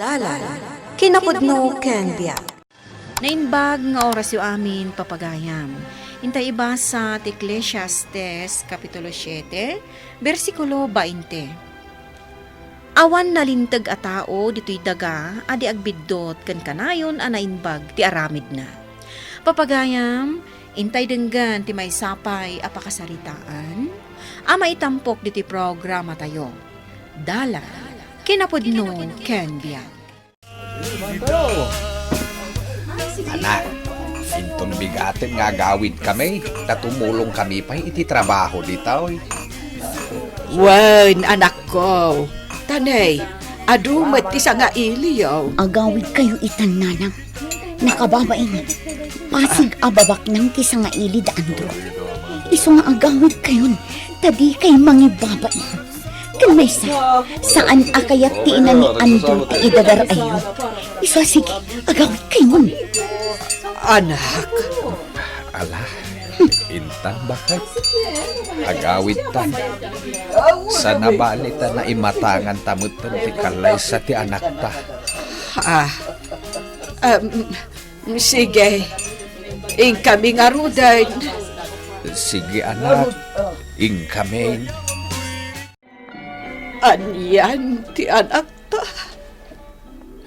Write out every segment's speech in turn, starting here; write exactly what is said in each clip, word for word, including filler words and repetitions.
Dalan, kinapudno ken biag. Naimbag nga orasyo amin, papagayam. Intay ibasa ti Eclesiastes, Kapitulo siete, bersikulo bainte. Awan nalinteg a tao ditoy daga a di agbiddut ken kanayon a naimbag ti aramidna. Papagayam, intay denggen ti maysa pay a pakasaritaan a maitampok ditoy programatayo. Dalan, kinapudno ken biag. Anak, inton bigaten nga agawid kami, ta tumulong kami pay iti trabaho ditoy. Wen, anakko. Tanay, adu met ti sangailiyo. Agawid kayo itan, nanang. Nakababain. Pasig a babaknang ti sangaili da Andrew. Isu nga agawid kayon, ta di kay mangibabain. Ken maysa, saan a kayat ti ina ni Andrew ti idadarayo. Isu a sige, agawid kayon. Anak. Ala, intan baket. Agawidtan. Sana bali ta naimatangan ta met ti kallaysa ti anakta. Ah, um, sige. Inkami ngaruden. Sige, anak. Inkami. Anian ti anakta?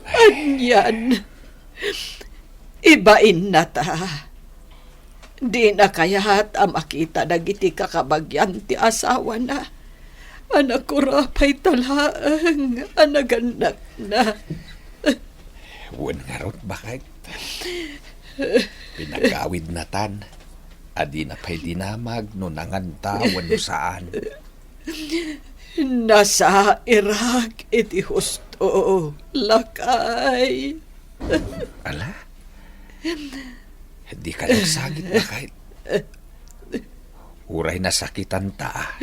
Anian? Ibainna ta. Dina kayat a makita dagiti kakabagian ti asawana a nakurapay ta laeng a nagannakna. Wen ngarud, baket. Pinagawidnatan a dina pay dinamag no nanganta wenno saan. Nasairak iti husto, lakay. Ala? Dika nagsangit, baket. Uray nasakitanta,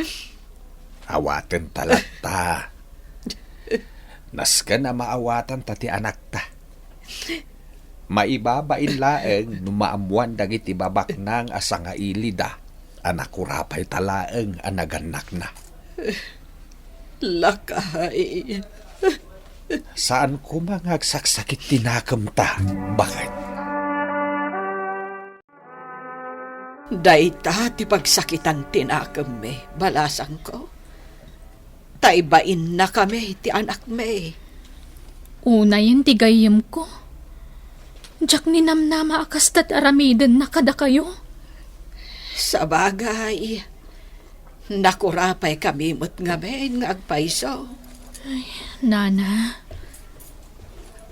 awatenta latta. Nasken a maawatanta ti anakta. Maibabain laeng no maammoan dagiti babaknang a sangailida a nakurapay ta laeng a nagannakna. Lakay. Saan koma nga agsaksakit ti nakemta, baket. Dayta ti pagsakitan ti nakemmi, balasangko. Ta ibainnakami ti anakmi. Unayen ti gayyemko. Diak ninamnama a kasta ti aramidenna kadakayo. Sabagay, nakurapay kami met ngamin nga agpayso. Ay, nana.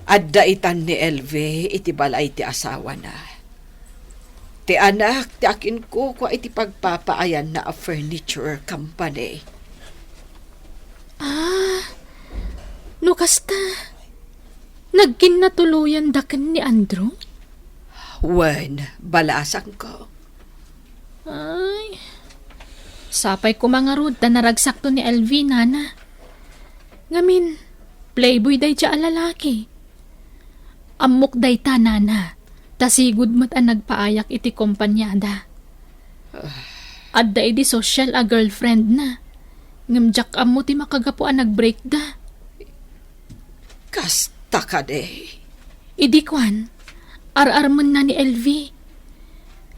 Adda itan ni Elvi iti balay ti asawana. Ti anak ti akinkukua iti pagpapaayanna a furniture company. Ah, no kasta, nagkinnatuloyanda ken ni Andrew? Wen, balasangko. Ay, sapay koma ngarud ta naragsakto ni Elvi, nana. Ngamin, playboy daydiay a lalaki. Ammok dayta, nana, ta sigud met a nagpaayak iti kompaniada. Adda idi social a girlfriendna, ngem diak ammo ti makagapu a nagbreakda. Kasta kadi? Idi kuan, ar-armenna ni Elvi.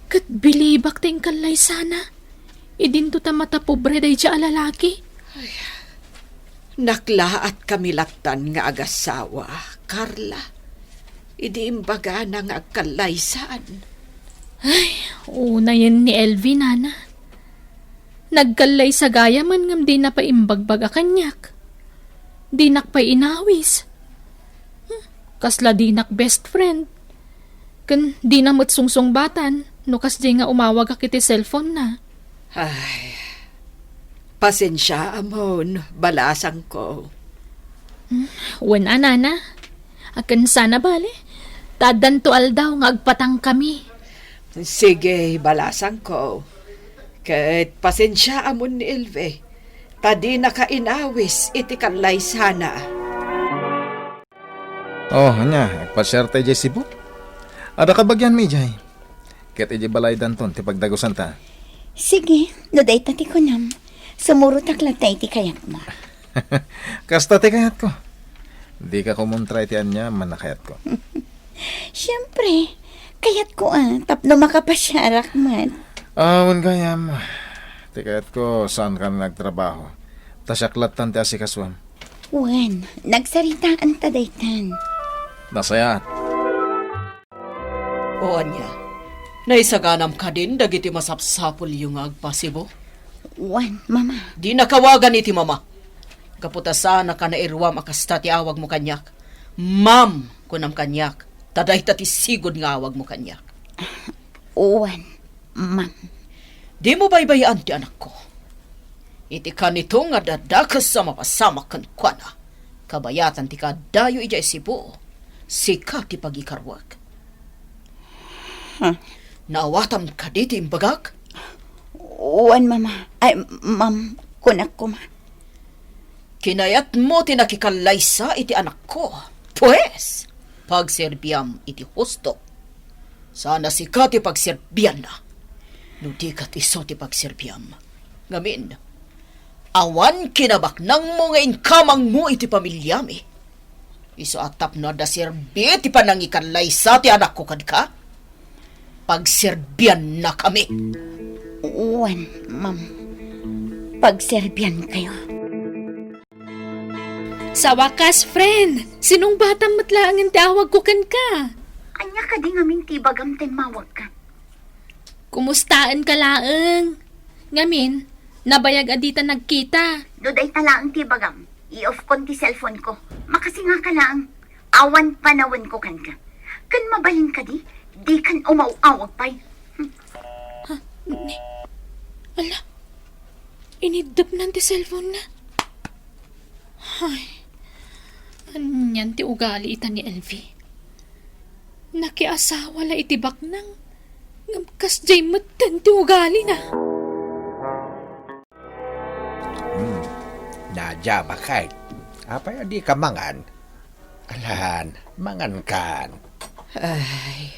Ket bilibak ta inkallaysana. Idinto ta matapobre daydiay a lalaki. Ay, naklaat kami lattan nga agasawa, Carla. Idi imbagana nga agkallaysan. Ay, unayen ni Elvi, nana. Nagkallaysa gayamen ngem dina pay imbagbaga kaniak. Dinak pay inawis. Hmm, kasla dinak best friend. Ken dina met sungsungbatan no kasdiay nga umawagak iti cellphone-na. Ay, pasensiaamon, balasangko. Hmm, wen a, nana. Akin sana bale. Ta addanto aldaw nga agpatangkami. Sige, balasangko. Ket pasensiaamon ni Elvi, ta dinaka inawis iti kallaysana. Oh, ania, agpasiarta idiay Cebu? Adda kabagianmi idiay. Ket idiay balaydanton ti pagdagusanta. Sige, no dayta ti kunam, sumurotak latta iti kayatmo. Kasta ti kayatko. Dika kumontra iti aniaman a kayatko. Siempre, kayatko a, tapno makapasiarak met. Awan gayam. Ti kayatko, saanka nagtrabaho. Ta siak lattan ti asikasuam. Wen, nagsaritaanta daytan. Nasayaat. O ania, naisaganam kadin dagiti masapsapulyo nga agpasibo? Wen, Mama. Dinnak awagan iti Mama. Gapu ta saanak a nairuam a kasta ti awagmo kaniak. Ma'am, kunam kaniak, ta dayta ti sigud nga awagmo kaniak. Wen, Ma'am. Dimo baybay-an ti anakko. Iti kanito nga dadakes a mapasamak kenkuana, kabayatan ti kaaddayo idiay Cebu, sika ti pagikaruek. Huh? Naawatam kadi ti imbagak? Wen, Mama. Ay, Ma'am, kunak koma. Kinayatmo ti nakikallaysa iti anakko. Pues, pagserbiam iti husto. Saan a sika ti pagserbianna. No di ket isu ti pagserbiam. Ngamin, awan kinabaknangmo nga inkamangmo iti pamilyami. Isu a tapno adda serbi ti panangikallaysa ti anakko kenka. Pagserbiannakami. Wen, Ma'am. Pagserbiankayo. Sa wakas, friend, sinungbatam met laengen ti awagko kenka. Ania kadi ngamin ti ibagam ta immawagkan? Kumustaenka laeng? Ngamin, nabayag a dita nagkita. No dayta laeng ti ibagam, i-off kon ti cellphone ko. Makasingaka laeng. Awan panawenko kenka. Ken mabalin kadi, dikan umaw-awag pay. Hmm. Ha? Ni-, ala, iniddepnan ti cellphone na. Ay, anian ti ugali ita ni Elvie? Nakiasawa la iti baknang, ngem kasdiay metten ti ugalina. Hmm. Nadia, baket. Apay a dika mangan? Alan, mangankan. Ay,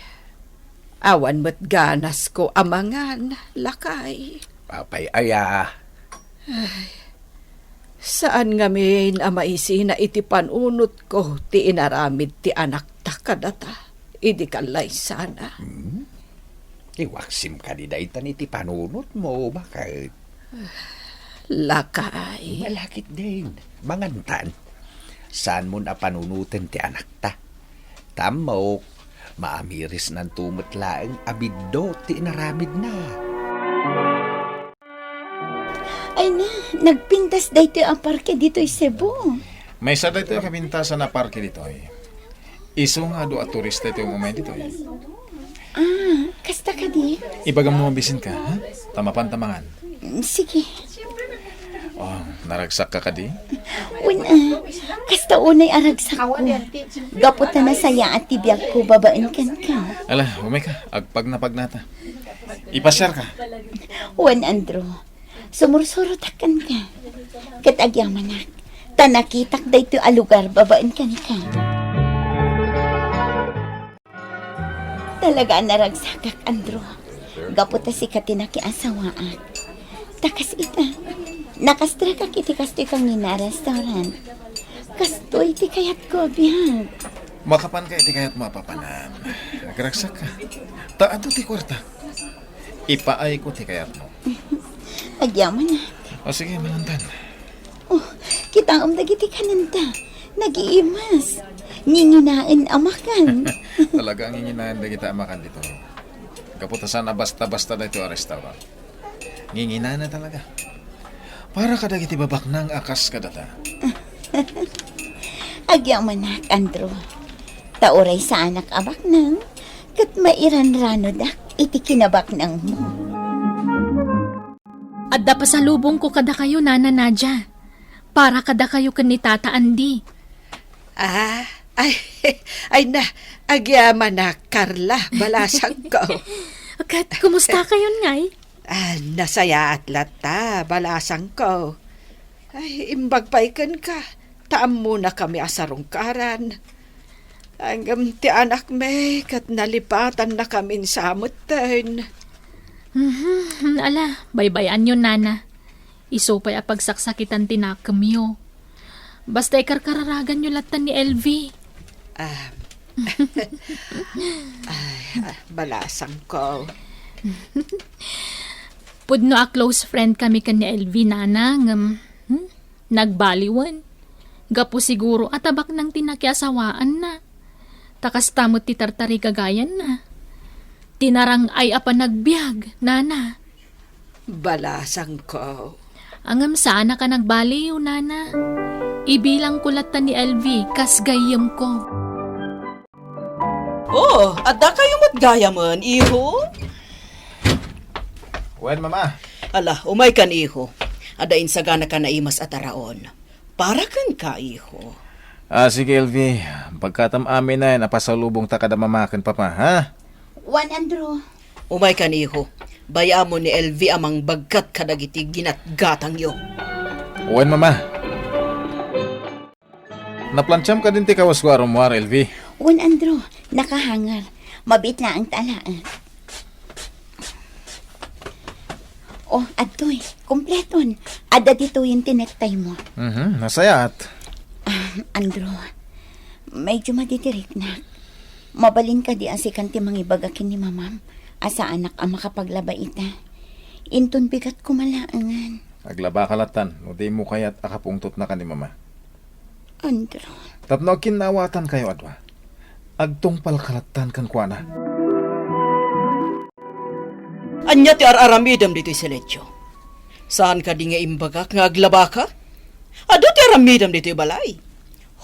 awan met ganasko a mangan, lakay. Apay aya? Ay, saan ngamin a maisina iti panunotko ti inaramid ti anakta kadata idi kallaysana. Hmm? Iwaksim kadi daytan iti panunotmo, baket? Lakay. Malakit din. Mangantan. Saanmon a panunoten ti anakta. Ta ammok, maamirisnanto met laeng a biddut ti inaramidna. Ay na, nagpintas daytoy a parke ditoy Cebu. Maysa daytoy a kapintasan a parke ditoy. Isu nga adu a turista ti umay ditoy. Ah, kasta kadi? Ibagam no mabisinka, ha? Ta mapanta mangan. Mm, sige. Oh, naragsakka kadi? Wen, ah, kasta unay a ragsakko. Gapu ta nasayaat ti biagko babaen kenka. Ala, umayka, agpagnapagnata. Ipasiarka. Wen, Andrew. Sumursurotak kenka. Ket agyamanak, ta nakitak daytoy a lugar babaen kenka. Talaga a naragsakak, Andrew. Gapu ta sika ti nakiasawaak. Ta kas ita, nakastrakak iti kastoy kangina a restaurant. Kastoy ti kayatko a biag. Makapanka iti kayatmo a papanan. Agragsakka. Ta adu ti kuarta. Ipaayko ti kayatmo. Agyamanak. O sige, mangantan. Oh, kitaem dagiti kanenta. Nagiimas. Nginginaen a makan. Talaga a nginginaen dagiti a makan ditoy. Gapu ta saan a basta-basta daytoy a restaurant. Nginginana talaga. Para kadagiti babaknang a kas kadata. Agyamanak, Andrew. Ta uray saanak a baknang, ket mairanranodak iti kinabaknangmo. Adda pasalubongko kadakayo, Nana Nadia. Para kadakayo ken ni Tata Andy. Ah, ay, ay na, agyamanak, Carla, balasangko. Ket, kumusta kayon ngay? Ah, nasayaat latta, balasangko. Ay, imbag pay kenka, ta ammonakami a sarungkaran. Ngem ti anakmi ket nalipatannakamin sa metten. Mhm, ala, baybay-anyo, Nana. Isu pay a pagsaksakitan ti nakemyo. Basta ikarkararaganyo latta ni L V. Ah. Ay, ah, balasangko. Pudno a close friend kami ken ni L V, nana, ngem, hmm, nagbaliwen. Gapu siguro a tabaknang ti nakiasawaanna. Ta kasta met ti tartarigagayanna. Ti narang-ay a panagbiag, nana. Balasangko. Ngem saanak a nagbaliw, nana. Ibilangko latta ni L V kas gayyemko. Oh, adda kayo met gayamen, iho? Wen, mama. Ala, umay kan, iho. Adda insagana ka naimas a taraon. Para kenka, iho. Ah, sige, L V. Pagkatam aminen a pasalubongta kada mama ken papa, ha? Wen, Andrew. Umay kan, iho. Bay-am ni L V a mangbagkat kadagiti ginatgatangyo. Wen, mama. Naplantiam kadin ti kawasko a rummuar, L V? Wen, Andrew, nakahanger. Mabiit laeng ta alaen. Oh, adtoy, kompleton. Adda ditoyen ti nektaymo. Mhm, nasayaat. Ah, Andrew, medyo madidiriknak. Mabalin kadi a sikan ti mangibaga ken ni mamam a saanak a makapaglaba ita? Inton bigat koma laengen. Aglabaka lattan no dimo kayat a kapungtotnaka ni mama. Andrew. Tapno agkinnaawatankayo a dua, agtungpalka lattan kenkuana. Ania ti ar-aramidem ditoy Silencio? Saan kadi nga imbagak nga aglabaka? Adu ti aramidem ditoy balay.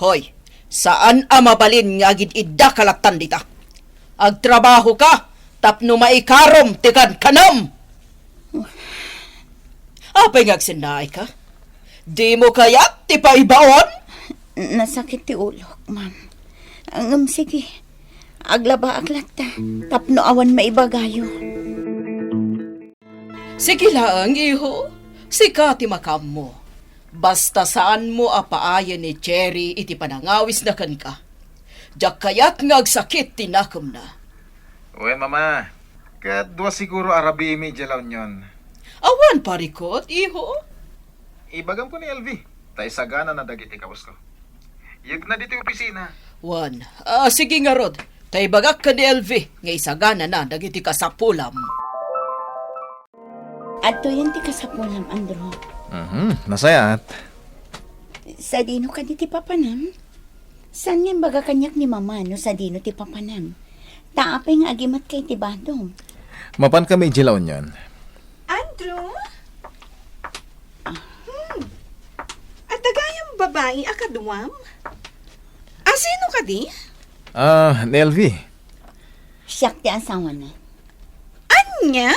Hoy, saan a mabalin nga agid-iddaka lattan dita. Agtrabahoka tapno maikarom ti kankanam. Apay nga agsennaayka? Dimo kayat ti paibaon? Nasakit ti ulok, ma'am. Ngem sige, aglabaak latta tapno awan maibagayo. Sige laeng, iho. Sika ti makaammo. Basta saanmo a paayen ni Cherry iti panangawisna kenka. Diak kayat nga agsakit ti nakemna. Wen, mama. Ket dua siguro a rabiimi idiay La Union. Awan parikut, iho? Ibagam ken ni L V, ta isaganana dagiti kawasko. Yegna ditoy opisina. Wen, ah, sige ngarud, ta ibagak ken ni L V nga isaganana dagiti kasapulam. Adtoyen ti kasapulam, Andrew. Mhm, nasayaat. Sadino kadi ti papanam? Saan nga imbaga kaniak ni mama no sadino ti papanam? Ta apay nga agimatka iti badom? Mapan kami idiay La Union. Andrew? Ah. Hmm. Adda gayam babai a kaduam? A sino kadi? Ah, ni L V. Siak ti asawana. Ania?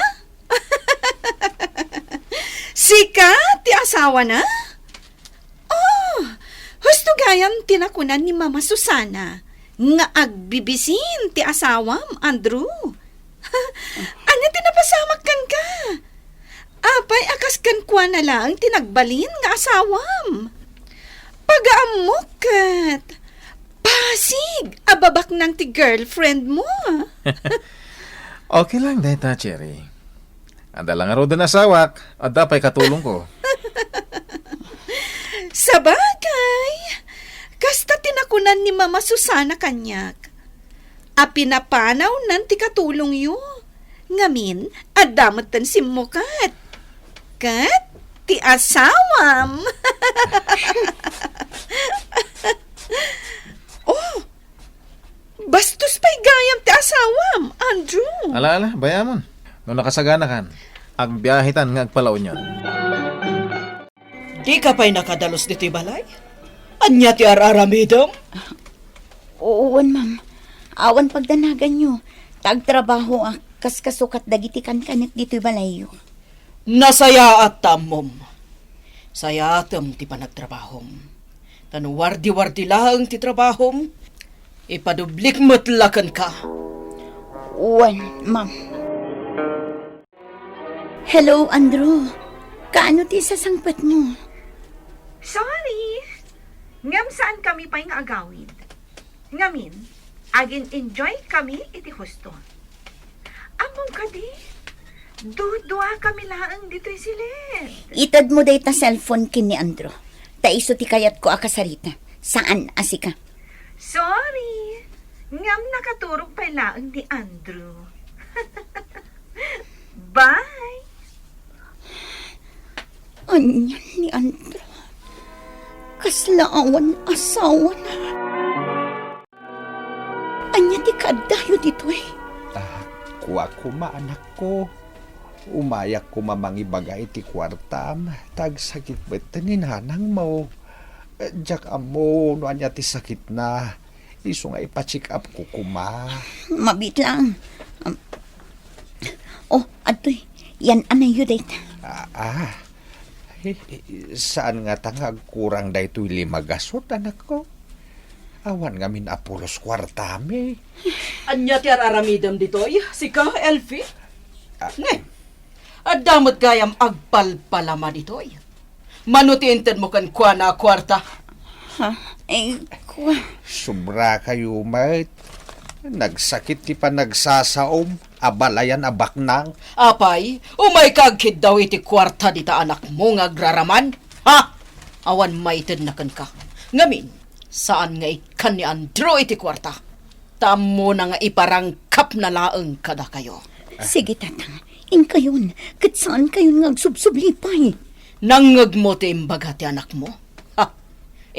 Sika ti asawana? Oh, husto gayam ti nakunan ni Mama Susana nga agbibisin ti asawam, Andrew. Ania ti napasamak kenka? Apay a kas kenkuana laeng ti nagbalin nga asawam? Pagaammok ket pasig a babaknang ti girlfriend mo. Okay lang dayta, Cherry. Adda la ngaruden asawak, adda pay katulongko. Sabagay, kasta ti nakunan ni Mama Susana kaniak, a pinapanawnan ti katulongyo. Ngamin, adda metten simmuket. Ket ti asawam. Oh, bastos pay gayam ti asawam, Andrew. Ala, ala, bay-amon. No nakasaganakan, agbiahetan nga agpalaunion. Dika pay nakadalus ditoy balay? Ania ti ar-aramidem? Wen, ma'am. Awan pagdanaganyo. Ta agtrabahoak kas kasukat dagiti kankanek ditoy balayyo. Nasayaat ta ammom. Sayatem ti panagtrabahom. Ta no wardi-wardi laeng ti trabahom, ipadublik met la kenka. Wen, ma'am. Hello, Andrew. Kaano ti sasangpetmo? Sorry. Ngem saan kami pay nga agawid. Ngamin, agin-enjoy kami iti husto. Ammom kadi, dudua kami laeng ditoy silet. Itedmo dayta cellphone ken ni Andrew. ta isu ti kayatko a kasarita, saan a sika. Sorry, ngem nakaturog pay laeng ni Andrew. Bye! Ania ni Andrew? Kasla awan asawana. Ania ti kaaddayo ditoy? Ah, kua koma, anakko. Umayak koma mangibaga iti kuartam, ta agsakit met ni nanangmo. Eh, diak ammo no ania ti sakitna. Isu nga ipa-check up ko koma. Mabiit lang. Um, oh, adtoy. Yan, anayo dayta. Ah, ah. Eh, eh, saan ngata nga agkurang daytoy lima gasut, anakko? Awan ngamin a pulos kuartami. Ania ti ar-aramidem ditoy, sika, Elfie? Ah. Ne, adda met gayam agpalpalama ditoy. Mano ti intedmo kenkuana a kuarta? Ha? Eh, kua- Sobrakayo met. Nagsakit ti panagsasaom a balayan a baknang. Apay, umayka agkiddaw iti kuarta dita anakmo nga agraraman? Ha? Awan maitedna kenka. Ngamin, saan nga ikkan ni Andrew iti kuarta. Ta ammona nga iparangkapna laeng kadakayo. Sige, Tatang. Inkayon, ket saankayon nga agsubsublipay. Nangngegmo ti imbaga ti anakmo? Ha?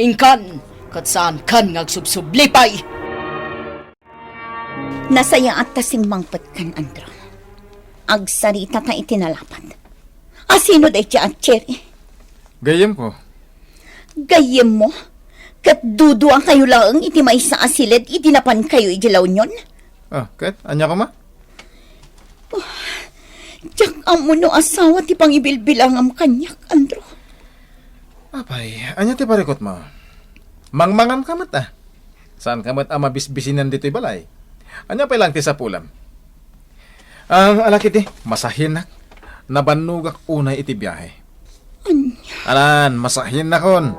Inkan, ket saankan nga agsubsublipay. Nasayaat ta simmangpetkan, Andrew. Agsaritata iti nalapad. Asino dayta a Cherry? Gayyemko. Gayyemmo? Ket duduakayo laeng iti maysa a siled idi napankayo iti La Union? Ah, ket ania koma? Oh, diak ammo no asawa ti pangibilbilangam kaniak, Andrew. Apay, ania ti parikutmo? Mangmanganka met, ah. Saanka met a mabisbisinan ditoy balay. Ania pay laeng ti sapulam? Ah, alakiti, masahinak. Nabannogak unay iti biahe. Ania? Alan, masahinnakon.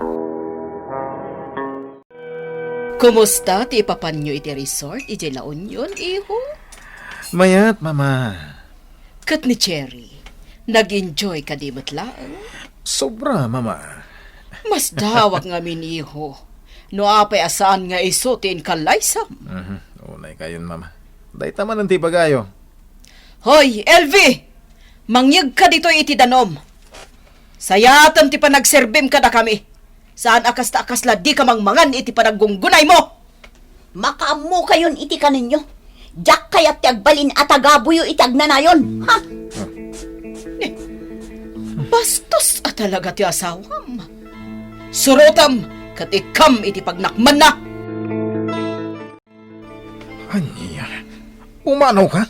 Kumusta ti ipapanyo iti resort idiay La Union, iho? Mayat, Mama. Ket ni Cherry, nag-enjoy kadi met laeng? Sobra, Mama. Masdawak ngamin, iho, no apay a saan nga isu ti inkallaysam. Mhm. Unay kayon, Mama. Dayta manen ti ibagayo. Hoy, Elvi! Mangyegka ditoy iti danum. Sayaatem ti panagserbim kadakami. Saan a kasta a kasla dika mangmangan iti panaggungunaymo. Makaammokayon iti kanenyo. Diak kayat ti agbalin a tagabuyo iti agnanayon. Ha? Bastos a talaga ti asawam. Surotam ket ikkam iti pagnakmanna. Ania? Umanawka?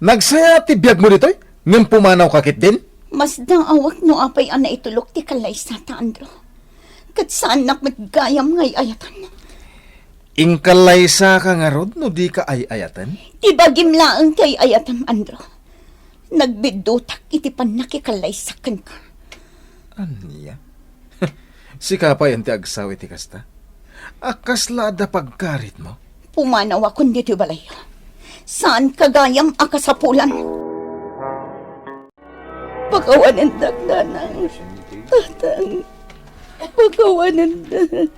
Nagsaya ti biagmo ditoy, ngem pumanawka ketdin? Masdaawak no apay a naitulok ti kallaysata, Andrew. Ket saannak met gayam nga ay-ayatan. Inkallaysaka ngarud no dika ay-ayatan? Ti bagim laeng ti ay-ayatam, Andrew. Nagbiddutak iti pannakikallaysak kenka. Ania? Sika pay ti agsaw iti kasta? A kasla adda pagkaritmo? Pumanawakon ditoy balayyo. Saanka gayam a kasapulan. Pakawanendak, nanang. Tatang, pakawanendak.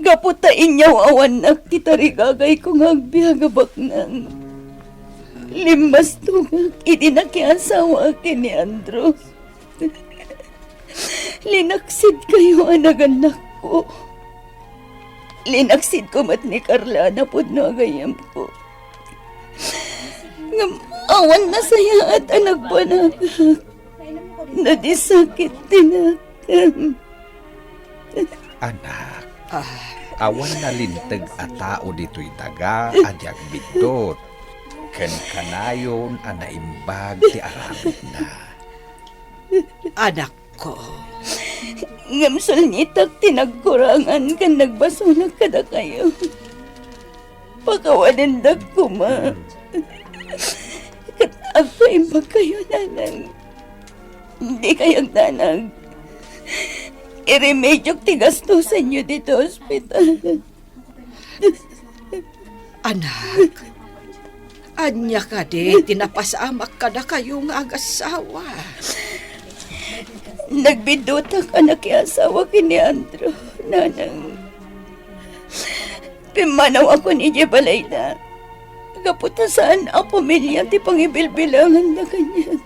Gapu ta inyaw-awannak ti tarigagayko nga agbiag a baknang. Limmastungak idi nakiasawaak ken ni Andrew. Linaksidkayo a nagannakko. Linaksidko met ni Carla a napudno a gayyemko. Ngem awan nasayaat a nagbanagak. No di sakit ti nakkem. Anak, awan nalinteg a tao ditoy daga a di agbiddut. Ken kanayon a naimbag ti aramidna. Anakko. Ngem sulnitak ti nagkurangan ken nagbasolak kadakayo. Pakawanendak koma. Ket agpaimbagkayo, nanang. Dikay agdanag. Iremediok ti gastosanyo ditoy ospital. Anak, ania kadi ti napasamak kadakayo nga agassawa? Nagbiddutak a nakiasawa ken ni Andrew, nanang. Pimmanawakon idiay balayda. Gapu ta saan a pamilia ti pangibilbilanganda kaniak.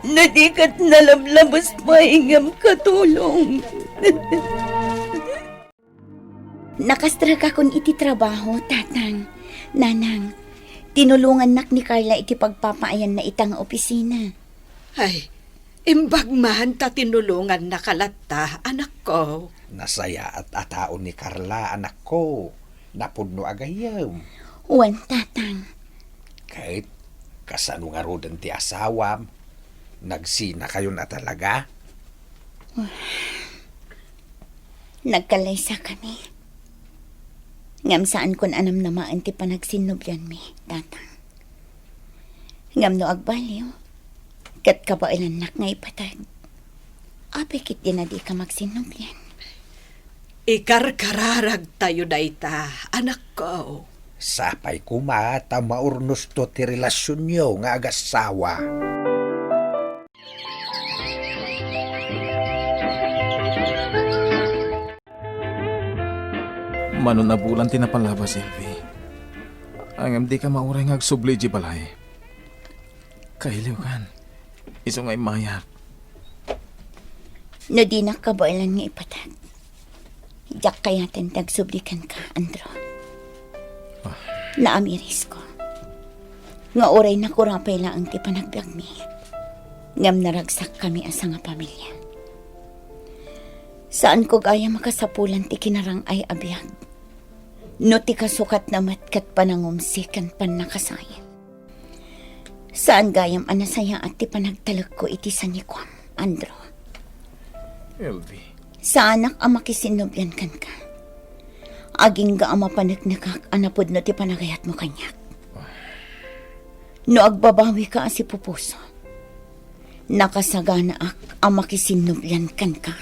No di ket nalablabes pay ngem katulong. Nakastragakon iti trabaho, Tatang. Nanang, tinulongannak ni Carla iti pagpapaayanna ita nga opisina. Ay, imbag man ta tinulongannaka latta, anakko. Nasayaat a tao ni Carla, anakko. Napudno a gayyem. Wen, Tatang. Ket kasano ngaruden ti asawam? Nagsinakayon a talaga? Nagkallaysakami. Ngem saankon a namnamaen ti panagsinnublianmi, Tatang. Ngem no agbaliw, ket kabaelannak nga ipateg, apay ketdi a dika magsinnublian? Ikarkararagtayo dayta, anakko. Sapay koma ta maurnosto ti relasionyo nga agassawa. Mano a bulan ti napalabas, Elvie. Ngem dika mauray nga agsubli idiay balay. Kailiwkan. Isu nga immayak. No dinak kabaelan nga ipateg, diak kayaten ti agsubli kenka, Andrew. Ah. Naamirisko nga uray nakurapay laeng ti panagbiagmi, ngem naragsakkami a sangapamilia. Saanko gayam a kasapulan ti kinarang-ay a biag, no ti kasukatna met ket panangumsi ken pannakasayang. Saan gayam a nasayaat ti panagtalekko iti sanikuam, Andrew. Elvie. Saanak a makisinnublian kenka. Agingga a mapaneknekak a napudno ti panagayatmo kaniak. No agbabawika a sipupuso, nakasaganaak a makisinnublian kenka.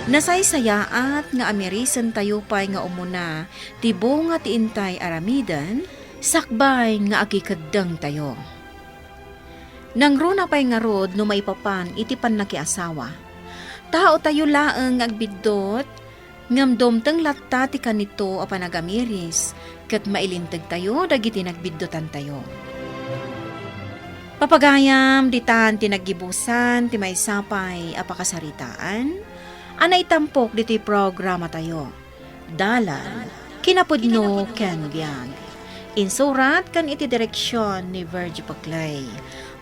Nasaysayaat nga amirisentayo pay nga umuna ti bunga ti intay aramiden sakbay nga agikeddengtayo. Nangruna pay ngarud no maipapan iti pannakiasawa. Taotayo laeng nga agbiddut, ngem dumteng latta ti kanito a panagamiris ket mailintegtayo dagiti nagbiddutantayo. Papagayam, ditan ti naggibusan ti maysa pay a pakasaritaan a naitampok ditoy programatayo, Dalan, Kinapudno, ken Biag. Insurat ken iti direksion ni Virgie Paclay.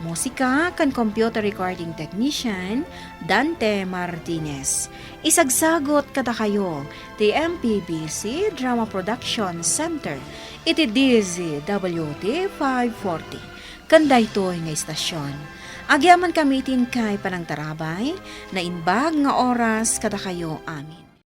Musika ken computer recording technician, Dante Martinez. Isagsagut kadakayo ti M P B C Drama Production Center iti D Z W T five forty. Ken daytoy nga istasion, agyamankami iti inkay panangtarabay, naimbag nga oras kadakayo amin.